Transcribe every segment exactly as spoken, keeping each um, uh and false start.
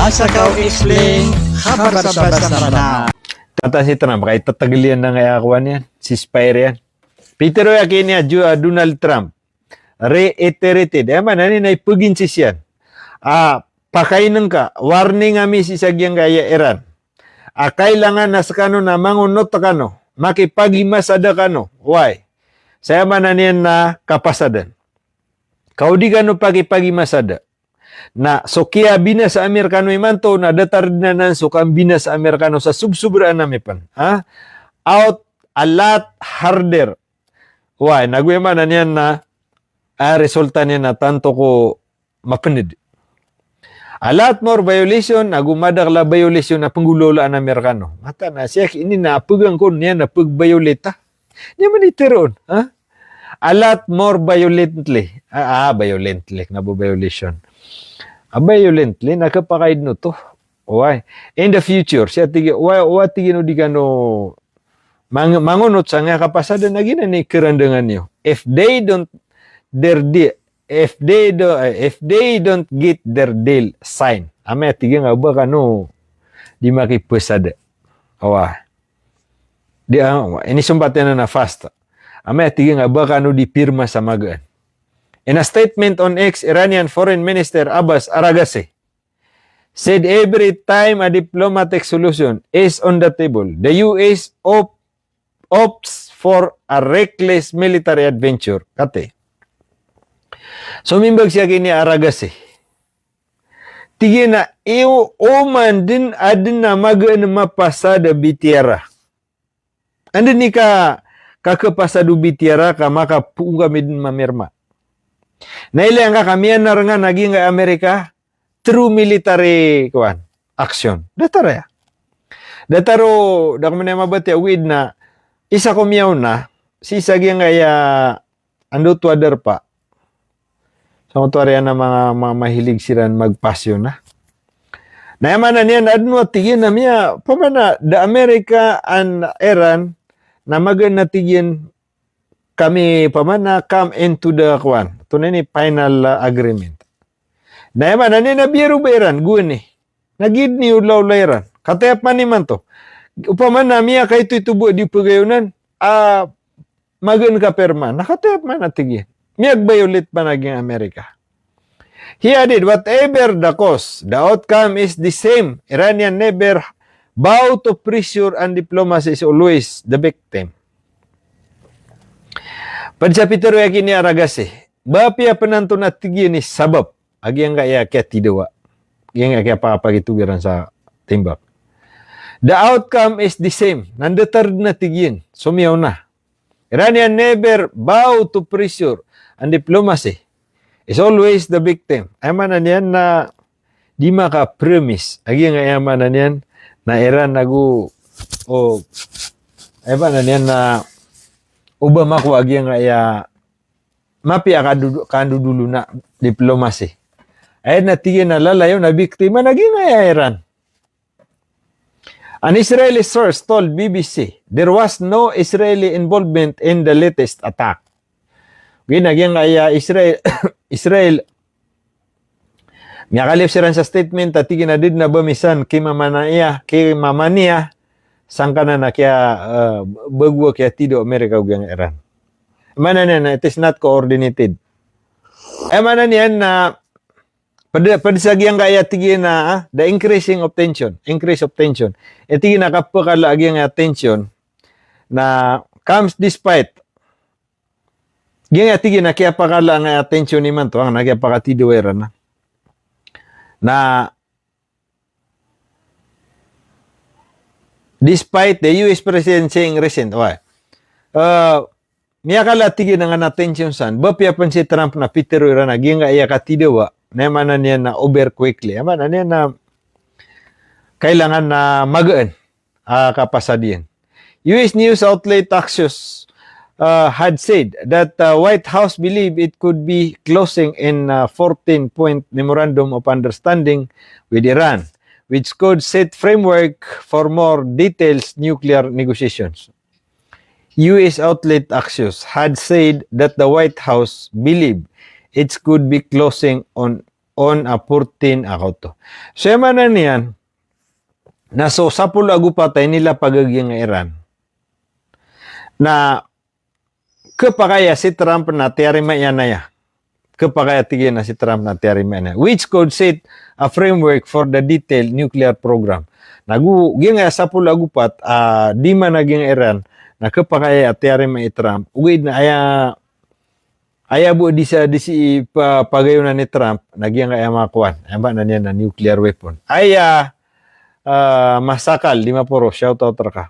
Asakaw Explain, khabar sa basa Mranaw. Tata si Trump, kay tatagel iyan na ngaya kowan iyan, ceasefire iyan. Pitharo iyan kini a Jo-, a Donald Trump, reiterated. Aya maana niyan na ipeg-insist iyan a pakaineng ka, warning ami sii sa giyangkaya Iran. A kailangan a sekano na mangonot kano, makipagimasada kano. Why? Sa aya maana niyan na kapasadan. Ka o di kano pakipagimasada, na so kiyabinasa ami rekano imanto na datar den anan so kambinasa ami rekano sa sobsobraan ami pen. Ha? Out a lot harder. Why? Nago aya maana niyan na, a resulta niyan na tanto ko mapened. A lot more violation, nago madakel a violation a penggolawlaan ami rekano. Mataan a sii ki ini na pegang ko niyan na peg-violate a. Niyan man iteron, ha? A lot more violently. Ah, ah, violently, kena ba violation. A violently, na kepakaid no to. Why? In the future, sii a tig iyan, why, why tig iyan o di kano mang-, mangonot sangkaya kapasadan a giyanan i kerendengan iyo. If they don't, their de-, if they do, eh, if they don't get their deal signed. Amay a tig iyan a ba kano di makipesada. Why? Di, ah, inisompat iyan na fast. Amay a tig iyan a ba kano di pirma sa magaan. In a statement on X, Iranian Foreign Minister Abbas Araghchi said every time a diplomatic solution is on the table, the U S op-, opts for a reckless military adventure. Kati. So, mimbag siya kini Araghchi. Tig iyan a, iyo, oman den aden a magaan mapasad a bitiyara. Anda ni ka, kakepasad o bitiyara ka makapoon kami den mamirma. Na ilay angka kami a narengan a giyangkai Amerika, through military, kowan, action. Datar aya. Datar o, da ko mena mabati a wid na, isa ko miyaona, sii sa giyangkai a ando to a darpa. Sa oto ari ana manga, manga mahilig siran magpasyon, na. Na aya maana niyan, aden a tig iyan a miya, opama na da Amerika and Iran, na magaan a tig iyan kami, opama na come into the, kowan, to na ini final, uh, agreement. Na aya maana niyan na biyaro ba Iran, gowani. Na giyad ni olaola iran. Kataya pman imanto. Opama na miyakaito-ito bo a di pegayonan, a magaan ka pirma. Na kataya pman a tig iyan. Miyag-violate pman a giyangkai Amerika. He added, whatever the cause, the outcome is the same. Iranian never bow to pressure and diplomacy is always the victim. Ped sa pitharo iyan kini Araghchi, ba apiya pn antonaa tig iyan i sabap a giyangkaya kiyatidawa, giyangkaya kiyapakapakitog iran sa timbak, the outcome is the same. Na datar dn a tig iyan so miyaona. Iranian never bow to pressure and diplomacy is always the victim. Aya maana niyan na di makapromise a giyangkaya, aya maana niyan na Iran ago, o, aya maana niyan na o ba makowa a giyangkaya mapiya a kado-, kandodolo na diplomasi. Aya na tig iyan a lalayon a biktima na giyangkaya Iran. An Israeli source told B B C there was no Israeli involvement in the latest attack. Giya na giyangkaya Israel, Israel, miyakaliyo siran sa statement a tig iyan a da dn a ba misan kimamaniya, kimamaniya sangkanan a kiya, eh, bago a kiyatidawa o Amerika o giyangkaya Iran. Maana niyan na it is not coordinated. Aya maana niyan na pd, pd sa giyangkaya tig iyan a, ah, the increasing of tension, increase of tension. Aya tig iyan a kapakala a giyangkaya tension na comes despite giyangkaya tig iyan a kiyapakala angkaya tension imanto, angkaya kiyapakatidawa iran na. Na despite the U S president saying recent, why? Eh, miyakala tig iyan angkana tension san, ba piya pn si Trump na pitharo iran a giyangkaya katidawa, na aya maana niyan na over quickly. Aya maana niyan na kailangan na magaan a kapasad iyan. U S news outlet Axios, uh, had said that the White House believed it could be closing in a fourteen-point memorandum of understanding with Iran, which could set framework for more detailed nuclear negotiations. U S outlet Axios had said that the White House believed it could be closing on on a fourteen a kaoto. So aya maana niyan na so sapolo ago pat a inilapag a giyangkaya Iran na khapakay a si Trump na tiyarima iyan aya. Khapakay a tig iyan a si Trump na tiyarima iyan aya, which could set a framework for the detailed nuclear program. Na go giyangkaya sapolo ago pat a demand a giyangkaya Iran na khapakay a tiyarima i Trump. Ogaid na aya, aya bo di sa di si pa, pagayonan i Trump na giyangkaya manga kowan. Aya maana niyan na nuclear weapon. Aya, ah, Masakal, Dimaporo, shout out rka.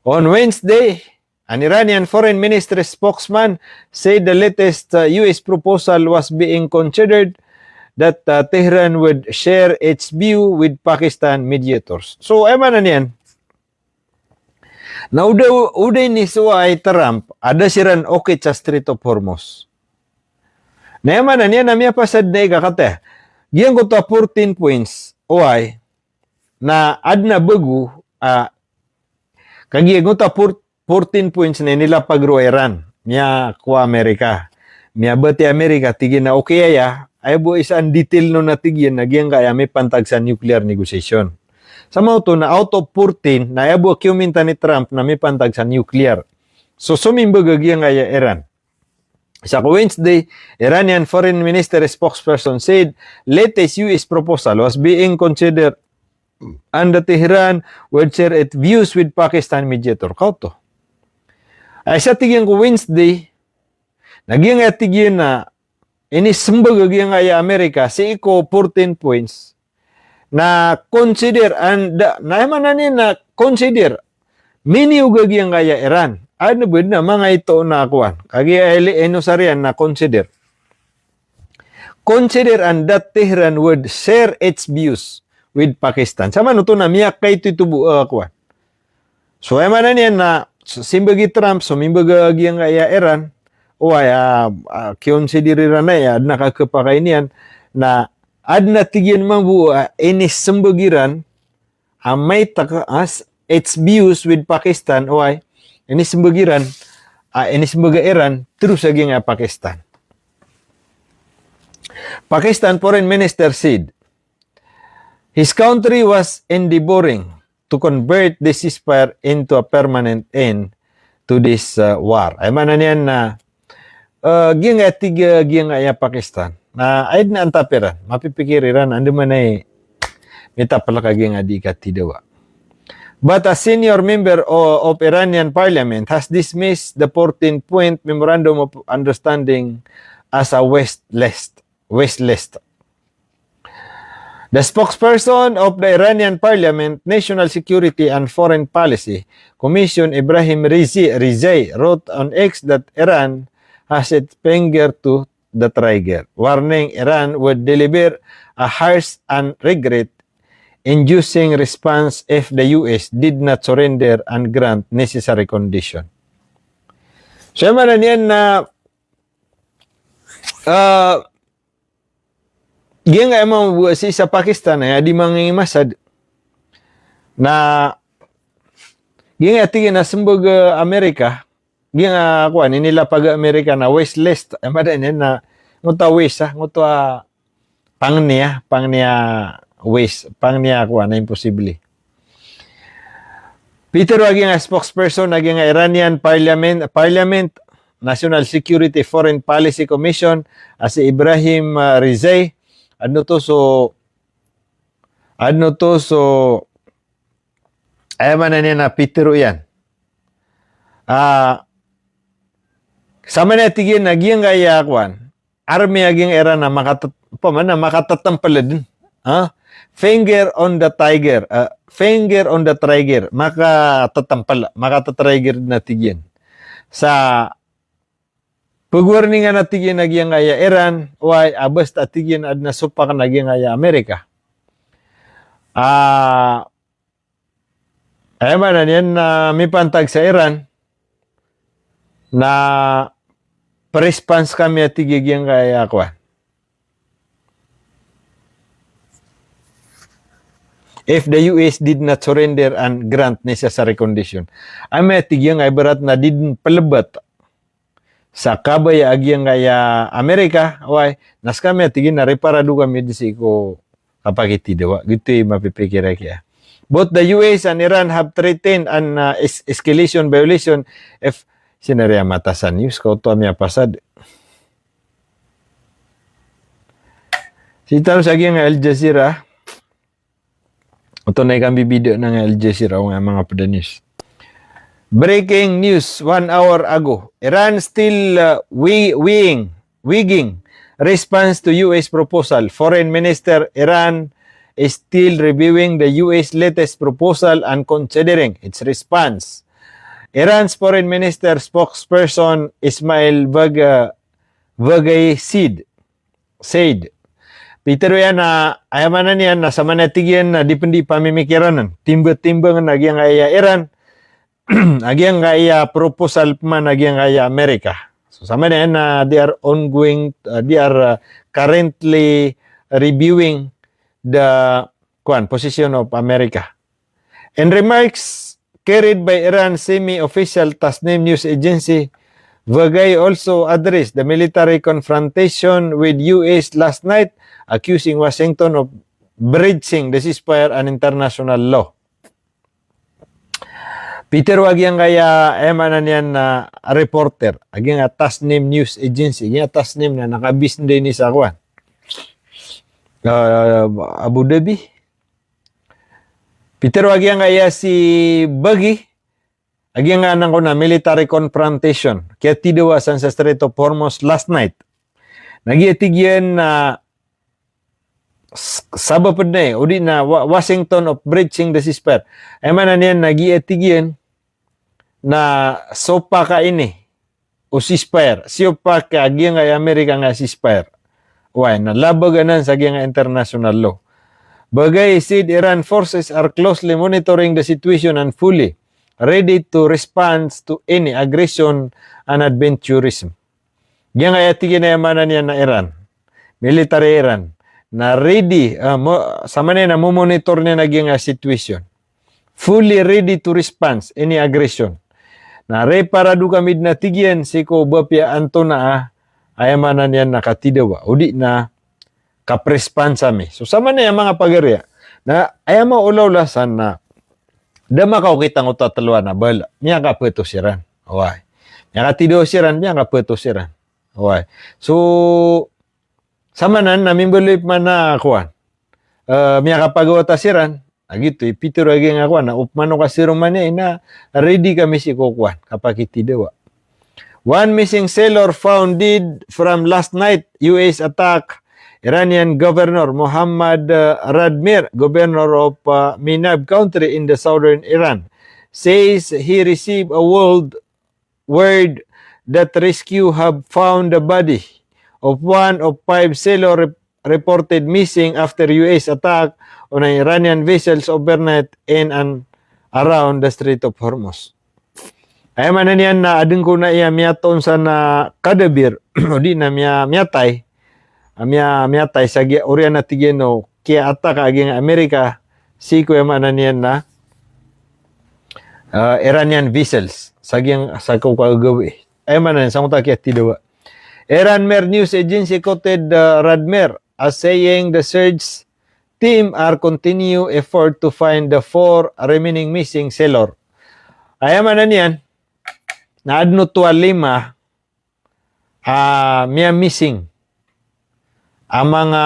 On Wednesday, an Iranian foreign ministry spokesman said the latest, uh, U S proposal was being considered, that, uh, Tehran would share its view with Pakistan mediators. So, aya maana niyan na o da, o da inisowaa i Trump a da siran okit sa Strait of Hormuz. Na aya maana niyan na miyapasad na ika kataya giyangkoto a fourteen points, oway, na adn a bago a, kagiya giyangkoto a four-, fourteen points na inilapag roo a Iran, miyakowa Amerika. Miyabati Amerika, tig iyan a okay aya, aya bo isa a detail on a tig iyan na giyangkaya mipantag sa nuclear negotiation. Sa maoto na out of fourteen, na aya bo a kiyominta ni Trump na mipantag sa nuclear. So, somimbaga giyangkaya Iran. Sa ko Wednesday, Iranian Foreign Ministry spokesperson said latest U S proposal was being considered and that Tehran would share its views with Pakistan mediator. Kaoto. Aya sa tig iyan ko Wednesday, na giyangkaya tig iyan na inismbag a giyangkaya Amerika sii ko fourteen points na consider and, na aya maana niyan na consider. Miniyog a giyangkaya Iran. Adn a bd na manga ito na kowan. Kagiya aya inosar iyan na consider. Consider and that Tehran would share its views with Pakistan. Sa maoto na miyakaito-ito bo a kowan. So, aya maana niyan na s-, simbag i Trump, somimbaga giyangkaya Iran, oway, ah, ah, kiconsider iran aya, adn a kakhapakay niyan, na adn a tig iyan mambo a inismbag iran a maitak a s-, its views with Pakistan, oway, inismbag iran, ah, inismbag a Iran through sa giyangkaya Pakistan. Pakistan Foreign Minister said his country was endeavoring to convert the ceasefire into a permanent end to this, uh, war. Aya maana niyan na, uh, giyangkaya tig a, giyangkaya Pakistan na aya dn a antap iran, mapipikir iran, andamanaya i mitaplk a giyangkaya di katidawa. But a senior member o-, of Iranian parliament has dismissed the fourteen-point memorandum of understanding as a waste list. Waste list. The spokesperson of the Iranian Parliament National Security and Foreign Policy Commission, Ibrahim Rizi-, Rizai, wrote on X that Iran has its finger to the trigger, warning Iran would deliver a harsh and regret-inducing response if the U S did not surrender and grant necessary condition. So, aya maana niyan na, ah, giyangkaya mambo a sii sa Pakistan, aya di mangingimasad. Na giyangkaya tig iyan a smbag a Amerika, giyangkaya kowan, inilapag a Amerika na waste list. Aya maana niyan na ngoto a waste, ah, ngoto a pangni a, pangni a waste, pangni a kowan, na imposible. Pitharo a giyangkaya spokesperson a giyangkaya Iranian Parliament, Parliament National Security Foreign Policy Commission, a si Ibrahim, ah, Rizai, adn oto so, adn oto so, aya maana niyan na pitharo iyan. Ah, sa maana tig iyan na giyangkaya kowan, army a giyangkaya Iran na makatet-, opama na makatetempel dn. Ha? Finger on the tiger, ah, finger on the trigger, makatetempel, makatetrigger dn a tig iyan. Sa pagwarningan a tig iyan a giyangkaya Iran, oway, a basta a tig iyan adn a sopak na giyangkaya Amerika. Ah, aya maana niyan na mipantag sa Iran na pa-response kami a tig iyan giyangkaya kowan. If the U S did not surrender and grant necessary condition. Aya maana tig iyan a ibarat na di dn plbat. sa kabaya a giyangkaya Amerika, oway, na skami a tig iyan na riparado kami dn sii ko kapakitidawa. Giyoto i mapipikir aki a. Both the U S and Iran have threatened an, uh, es-, escalation violation if scenario mata sa news ko oto a miyapasad. Sii tano sa giyangkai Al Jazeera. Oto na ikambibida na nga Al Jazeera, o nga manga pd a news. Breaking news one hour ago. Iran still, uh, wei-, weighing, weighing response to U S proposal. Foreign Minister Iran is still reviewing the U S latest proposal and considering its response. Iran's Foreign Minister spokesperson Ismail Bagh-, Baghaei said, said. Pitharo iyan na, aya maana niyan na samanaya tig iyan na di pn di pamimikiran, timba-timbangan a giyangkaya Iran, a giyangkaya proposal pman a giyangkaya Amerika. So, samanaya na they are ongoing, uh, they are, uh, currently reviewing the, kuwan, position of America. In remarks carried by Iran's semi-official Tasnim news agency, Baghaei also addressed the military confrontation with U S last night, accusing Washington of breaching the ceasefire and international law. Pitharo a giyangkaya, aya maana niyan na reporter a giyangkaya Tasnim news agency, giyangkaya Tasnim na nakabase dn ini sa kuwan, ah, Abu Dhabi. Pitharo a giyangkaya si Baghaei a giyangkaya angkoto na military confrontation, kiyatidawa san sa Strait of Hormuz last night. Na giya tig iyan na s-, sabap dn, odi na Wa-, Washington of breaching the ceasefire. Aya maana niyan na giya tig iyan na sopak a ini o ceasefire. Siyopak a giyangkaya Amerika nga ceasefire. Oway, na labag anan sa giyangkaya international law. Baghaei said Iran forces are closely monitoring the situation and fully ready to respond to any aggression and adventurism. Giyangkaya tig iyan, aya maana niyan na Iran, military Iran, na ready, ah, mo-, samanaya na momonitor niyan a giyangkaya situation. Fully ready to response any aggression. Na riparado kami dn a tig iyan sii ko ba piya antonaa a, aya maana niyan na katidawa, odi na kapresponse ami. So, samanaya manga pagari a, na aya maolaola san na da makaokit angkoto a tlo a na bala. Miyakapato siran. Oway. Miyakatidawa siran, miyakapato siran. Oway. So, samanan na mimbaloy pman a kuwan, eh, miyakapagawata siran. A giyoto i pitharo a giyangkaya kuwan na opama ka si Romania na ready kami sii ko kuwan, kapakitidawa. One missing sailor found dead from last night U S attack. Iranian Governor Mohammad, uh, Radmir, governor of, uh, Minab country in the southern Iran, says he received a world word that rescue have found the body of one of five sailor rep-, reported missing after U S attack on an Iranian vessels overnight in and around the Strait of Hormuz. Aya maana niyan na adn kon a iya miyatoon san a kadabir, odi na miya-, miyatay, a miya-, miyatay sa giya oriyan a tig iyan o kiya-attack a giyangkaya Amerika sii ko, aya maana niyan na, ah, Iranian vessels sa giyang-, sa ko kagagawii. Aya maana niyan, sangkoto a kiyatidawa. Iran Mir news agency quoted, ah, Radmir as saying the search team are continue effort to find the four remaining missing sailor. Aya maana niyan na adn oto a lima a miya-missing a manga,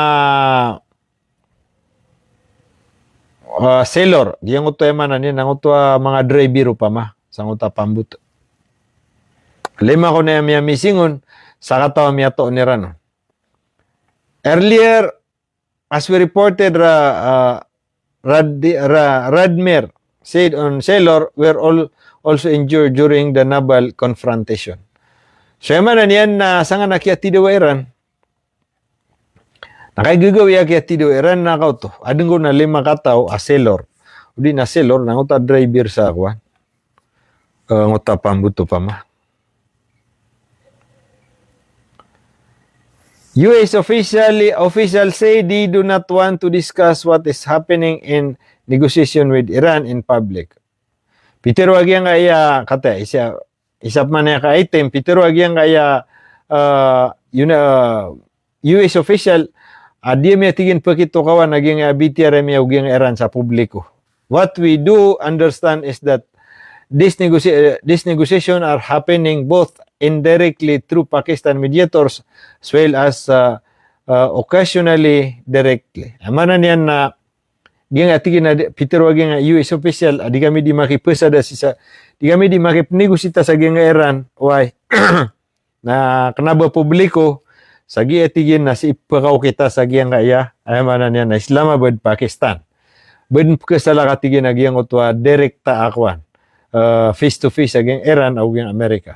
ah, sailor, giyangkoto, aya maana niyan na giyangkoto a manga driver opama, sangkoto a pamboto. Lima kon a miya-missing on, sakataw a miyatoon iran on. Earlier, as we reported, Ra-, ah, Rad-, Ra-, Radmir said on sailor were all also injured during the naval confrontation. So, aya maana niyan na sangkanan a kiyatidawa iran, na kay gagawi a kiyatidawa iran na kaoto, adn kon a lima kataw a sailor. Odi na sailor na giyangkoto a driver sa kuwan, eh, giyangkoto a pamboto opama. U S officially, officials say they do not want to discuss what is happening in negotiation with Iran in public. Pitharo a giyangkaya, kataya, isa, isa pman a ka-item, pitharo a giyangkaya, ah, yun, ah, U S official a di ami, a tig iyan, pakitokawan a giyangkaya B T R M ago giyangkaya Iran sa publiko. What we do understand is that this negotia-, uh, this negotiation are happening both indirectly through Pakistan mediators as well as, uh, uh, occasionally directly. Aya maana niyan na giyangkaya, tig iyan, a di, pitharo a giyangkaya U S official a di kami di makipasada sii sa, di kami di makipnegosita sa giyangkaya Iran. Why? Na kena ba publiko, sa giya, tig iyan, na sii pekaw kita sa giyangkaya, aya maana niyan na Islamabad, Pakistan. Ba den pekesalakaw, tig iyan, a giyangkoto a direkta a kowan, eh, face to face a giyangkaya Iran ago giyangkaya Amerika.